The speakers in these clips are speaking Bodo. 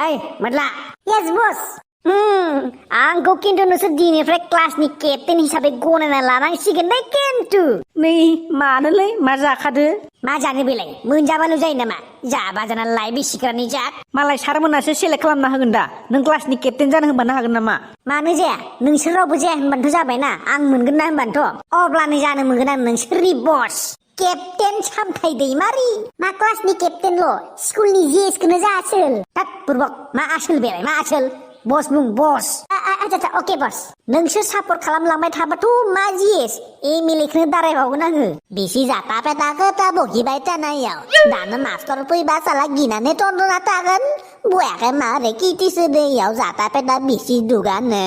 ओइ मोदला यस बस आंखौ खिन्थु नोंसोर दिनैनिफ्राय क्लासनि केप्टेन हिसाबै गनायना लानांसिगोन दे खिन्थु नै मानोलै मा जाखादो मा जानो बेलाय मोनजाबाल' जायो नामा जाबा जाना लाय बिसिग्रानि जात मालाय सारमोनासो सेलेक्ट खालामना होगोन दा नों क्लासनि केप्टेन जानो होबानो हागोन नामा मानो जाया नोंसोर रावबो जाया होनबानोथ' जाबायना आं मोनगोन ना होनबानोथ' अब्लानो जानो मोनगोन आं नोंसोरनि बस केप्टेन सामथाय दैमारि मा क्लासनि केप्टेनल' स्कुलनि जिएसखौनो जा आसोल हाट बुरबक मा आसोल बेलाय मा आसोल बस बुं बस आচ্ছা अके बस नोंसोर सापर्ट खालामलांबाय थाबाथ' मा जिएस एमएलएखौनो दारायबावगोन आङो बिसि जाता पेटाखौ दा बगिबाय थानायाव दानो मास्टर फैबा साला गिनानै टनटना थागोन बयाखै मारै किटिसो दैयाव जाता पेटा बिसि दुगानो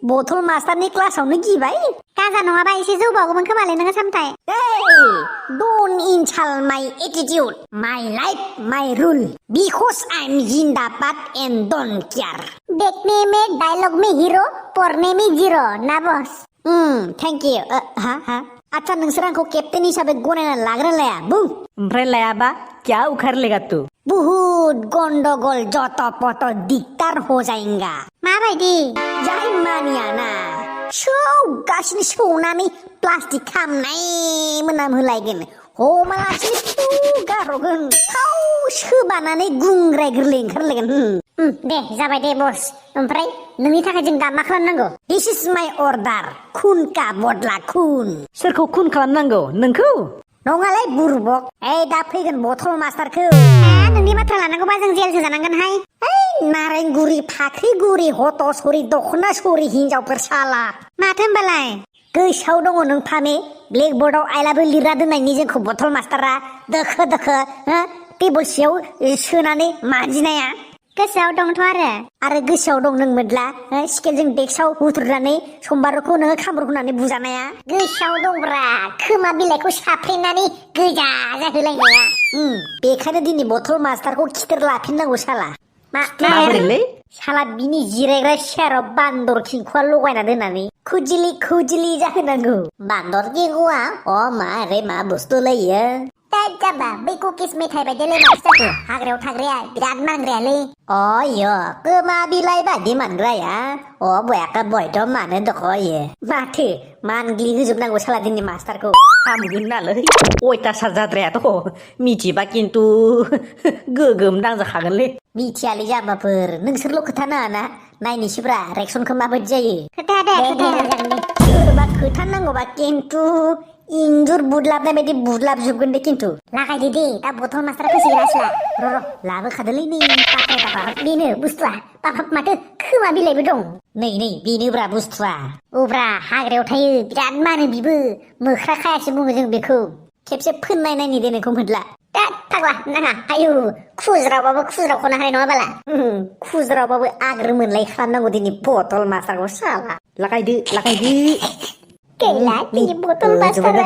बथल मास्टारनि क्लासावनो गिबाय गाजा नङाबा एसे जौबावगौमोन खोमालै नोङो सामथाय Don't insult my attitude, my life, my rule, because I'm Zindabad and don't care. देखने में डायलॉग में हीरो पढ़ने में जीरो ना बस थैंक यू हाँ अच्छा नोंसोर आंखौ केप्टेन हिसाबै गनायना लागोन लाया बुं ओमफ्राय लायाबा क्या उखार लेगा तू बहुत गंडगोल जत पत दिगदार हो जाएगा माबायदि जाय मानिया ना सौगासिनो सौनानै प्लास्टिक खामनाय मोनामहोलायगोन हमालासिनो गारहरगोन थाव सोबानानै गुंग्राय गोरलै ओंखारलायगोन दे जाबाय दे बस ओमफ्राय नोंनि थाखाय जों दा मा खालामनांगौ दिस इज माय अर्डार खुन का बदला खुन सोरखौ खुन खालामनांगौ नोंखौ नङालै बुरबक दा फैगोन बथल मास्टारखौ नोंनि बाथ्रा लानांगौबा जों जेलसो जानांगोनहाय नारेंगुरि फाख्रिगुरि हत'सरि दखना सरि हिनजावफोर साला माथो होनबालाय गोसोआव दङ नों फामे ब्लेकबर्डआव आइलाबो लिरना दोननायनि जोंखौ बथल मास्टारा दोखो टेबोल सियाव सोनानै माजिनाया गोसोआव दंथ' आरो गोसोआव दं नों मोदला स्केलजों डेक्सआव हुथुरनानै समबारखौ नोङो खामरखौ होनानै बुजानाया गोसोआव दंब्रा खोमा बिलाइखौ साफ्रेनानै गोजा जाहोलायनाया बेखायनो दिनै बथल मास्टारखौ खिथेर लाफिननांगौ साला माबोरैलै साला बिनि जिरायग्रा सियाराव बान्दर खिंखुआ लगायना दोननानै खुजिलि जाहोनांगौ बान्दर खिंखुआ मा रे मा बुस्थु लैयो दा जाबा बै कुकिस मेथाइ बायदिलाय मानसियाखौ हाग्रायाव थाग्राया बिराद मानग्रायालै खोमा बिलाइ बायदि मानग्राया बयाका बयथ' मानो दख'यो माथो मानग्लि होजोबनांगौ साला दिननि मास्टारखौ हामगोन नालै अयथासार जाद्रायाथ' मिथिबा खिन्थु गोगोम दांजाखागोनलै मिथियालै जाम्बाफोर नोंसोरल' खोथा नाङाना नायनोसैब्रा रेक्सनखौ माबायदि जायो सोरबा खोथा नांगौबा खिन्थु इन्जुर बुदलाबनाय बायदि बुदलाबजोबगोन दे खिन्थु लागायदो दे दा बथल मास्टारा फैसिगोन आसला र' लाबोखादोलै नै बेनो बुस्थुआ माथो खोमा बिलाइबो दं नै बेनोब्रा बुस्थुआ ब्रा हाग्रायाव थायो बिराद मानो बिबो मोख्रा खायासो बुङो जों बेखौ खेबसे फोननाय नायनि दे नोंखौ मोदला फाग्ला नाङा आयु खुज्रावबाबो खुज्रावखौनो हानाय नङा बाला खुज्रावबाबो आग्रो मोनलाय खालामनांगौ दिनै बथल मास्टारखौ साला लागायदो गैला दिनै बथल मास्टारा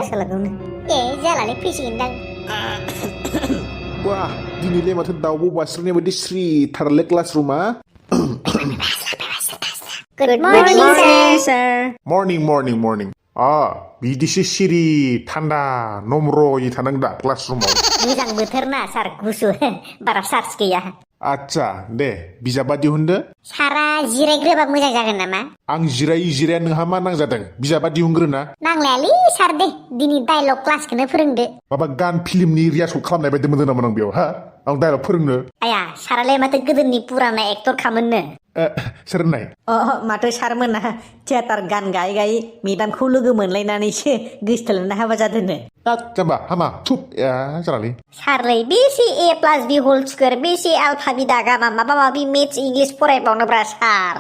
जालालै फैसिगोनदां wah dinilai माथो दाउब' बास्रिनाय बायदि स्रि थारले क्लासरुमा गुड मर्निं सर मर्निं बिदिसो सिरि थान्दा नम्रयै थानांगौ दा क्लासरुमाव मोजां बोथोर ना सार गुसु बारा चार्ज गैया आच्छा दे बिजाबा दिहुनदो सारा जिरायग्रोबा मोजां जागोन नामा आं जिराया नोंहा मा नांजादों बिजाबा दिहुनग्रोना नांलायालै सार दे दिनै डायलग क्लासखौनो फोरोंदो माबा गान फिल्मनि रियार्सल खालामनाय बायदि मोनदों नामा आं बेयाव आं डायलग फोरोंनो आया सारालाय माथो गोदोनि पुराना एक्टर खामोननो सोर होननाय माथो सारमोना थियाटार गान गायै मेदामखौ लोगो मोनलायनानैसो गोसोथोलायना हाबा जादोंनो जाम्बा हामा थुप जालालै सारलै बेसे A+B होल स्कुवेर बेसे आल्फा बिदा गामा माबा माबि मेथ्स इंलिस फरायबावनोब्रा सार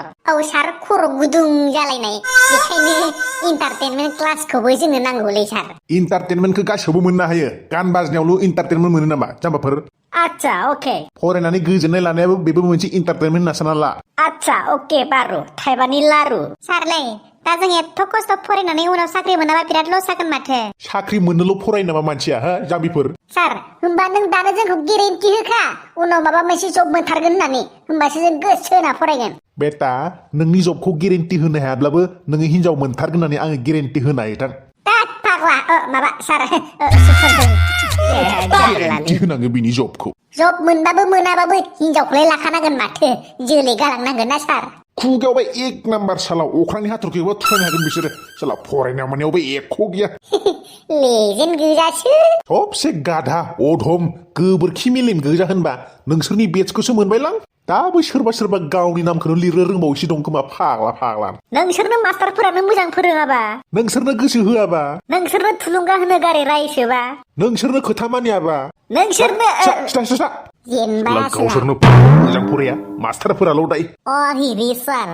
सार खर' गुदुं जालायनाय बेखायनो इन्टारटेनमेन्ट क्लासखौबो जोंनो नांगौलै सार इन्टारटेनमेन्टखौ गासैबो मोननो हायो गान बाजनायावल' इन्टारटेनमेन्ट मोनो नामा जाम्बाफोर आच्छा अके फरायनानै गोजोननाय लानायाबो बेबो मोनसे इन्टारटेनमेन्ट होनना सानना ला आच्छा अके बारु थाइबानि लारु सारलै दा जों एथ' खस्थ' फरायनानै उनाव साख्रि मोनाबा बिराद लस जागोन माथो साख्रि मोननोल' फरायो नामा मानसिया जाम्बिफोर सार होमबा नों दानो जोंखौ गेरेन्टि होखा उनाव माबा मोनसे जब मोनथारगोन होननानै होमबासो जों गोसो होना फरायगोन बेटा नोंनि जबखौ गेरेन्टि होनो हायाब्लाबो नोङो हिनजाव मोनथारगोन होननानै आङो गेरेन्टि होनो हायो फाग्ला माबा सार गेरेन्टि होनाङो बिनि जबखौ जब मोनबाबो मोनाबाबो हिनजावखौलाय लाखानांगोन माथो जोलै गालांनांगोन ना सार खुगायावबा एक नाम्बार साला अख्रांनि हाथरखिखौबो थुनो हागोन बिसोरो साला फरायनायाव मानियावबो एक गैया लेजेन्ड गोजासो सबसे गाधा अधम गोबोरखि मेलेम गोजा होनबा नोंसोरनि बेट्सखौसो मोनबायलां दाबो सोरबा गावनि नामखौनो लिरनो रोंबावैसो दं खोमा फाग्ला नोंसोरनो मास्टारफोरानो मोजां फोरोङाबा नोंसोरनो गोसो होआबा नोंसोरनो थुलुंगा होनो गारै रायसोबा नोंसोरनो खोथा मानियाबा नोंसोरनो जेनबा गावसोरनो मोजां फराया मास्टारफोराल' दाय अ हिरि सार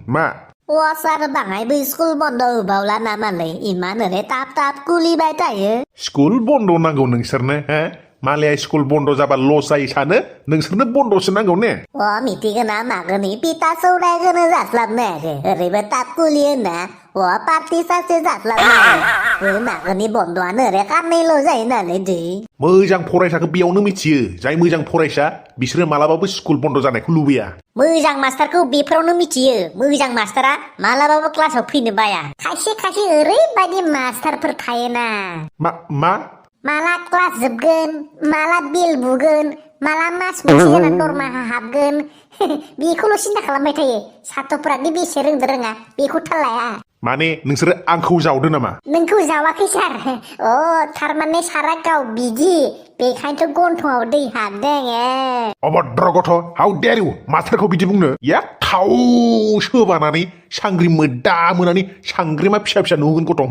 मा अ सार बाङायबो स्कुल बन्द होबावला नामालै इमान ओरै ताप कुलिबाय थायो स्कुल बन्द नांगौ नोंसोरनो हो मालाया स्कुल बन्द जाबा लस जायो सानो नोंसोरनो बन्दसो नांगौ ने अ मिथिगोना मागोनि पिता सौरायखौनो जास्लाबनो हायाखै ओरैबो ताप कुलि होनना अ पार्टि सासे जास्लाबनो हायाखै मागोनि बन्दआनो ओरै खाननैल' जायो नालाय दै मोजां फरायसाखौ बेयावनो मिथियो जाय मोजां फरायसा बिसोरो मालाबाबो स्कुल बन्द जानायखौ लुबैया मोजां मास्टारखौ बेफोरावनो मिथियो मोजां मास्टारा मालाबाबो क्लासाव फैनो बाया खायसे ओरैबायदि मास्टारफोर थायोना मा माला क्लास जोबगोन माला बिल बुगोन माला मास मोनसे जाना दरमाहा हाबगोन बेखौल' सिन्था खालामबाय थायो सात्र'फोरादि बेसे रोंदो रोङा बेखौ थाल लाया माने नोंसोरो आंखौ जावदो नामा नोंखौ जावाखै सार अ थारमाने सारा गाव बिदि बेखायनोथ' गन्थंआव दै हाबदों अभद्र गथ' हाउ डेयार इउ मास्टारखौ बिदि बुंनो या थाव सोबानानै सांग्रि मोनानै सांग्रिमा फिसा नुहोगोन गथ'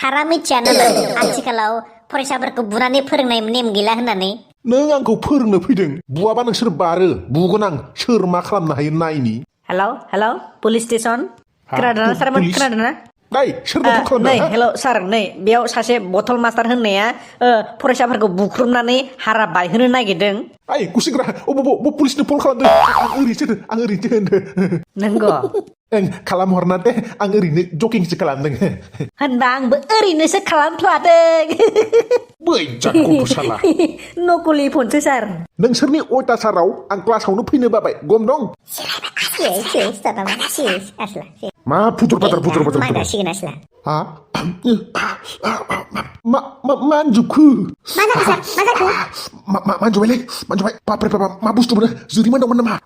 सारा मिथिया नामा आथिखालाव फरायसाफोरखौ बुनानै फोरोंनाय नेम गैला होननानै नों आंखौ फोरोंनो फैदों बुआबा नोंसोर बारो बुगोन आं सोर मा खालामनो हायो नायनि हेलौ पुलिस स्टेसन खोनादोंना सारमोन खोनादोंना नै सोरबा फन खालामदों नै हेलौ सार नै बेयाव सासे बथ'ल मास्टार होननाया फरायसाफोरखौ बुख्रुबनानै हारा बायहोनो नागिरदों ओइ कुसिग्रा पुलिसनो फन खालामदों आं ओरैनोसो होनदों नंगौ ओं खालामहरना दे आं ओरैनो जकिंसो खालामदों होनबा आंबो ओरैनोसो खालामफ्लादों बै जागौ साला नकलि फनसो सार नोंसोरनि अयथासाराव आं क्लासावनो फैनो बाबाय गम दं मा फुटर पातर मागासिगोन आसला हा मानजुबखो मानजुबायलै बाब्रे बाबा मा बुस्थु मोनो जोरिमा दंमोन नामा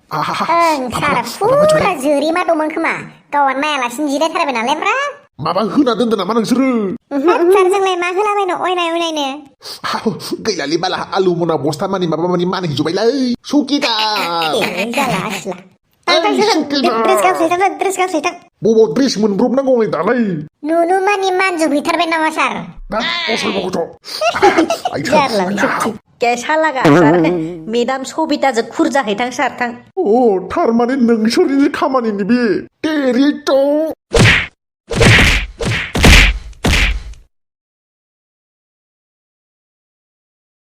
सार फुरा जोरिमा दंमोन खोमा गावा नायालासिनो जिरायथारबाय नालाय ब्रा माबा होना दोनदो नामा नोंसोरो सार जोंलाय मा होलाबायनो अयनायनो गैलालै बाला आलु मना बस्ता मानि माबा मानि मानिहैजोब्बायलै सुकिदा जाला आसला ड्रेस गांसे बबाव ड्रेस मोनब्रबनांगौ नै दालाय नुनु मानि मानजुबहैथारबाय नामा सार कैसा लगा सार मेदाम सबिताजों खुरजाहैथां सार थां थारमाने नोंसोरनि खामानिनि बे टेरिट'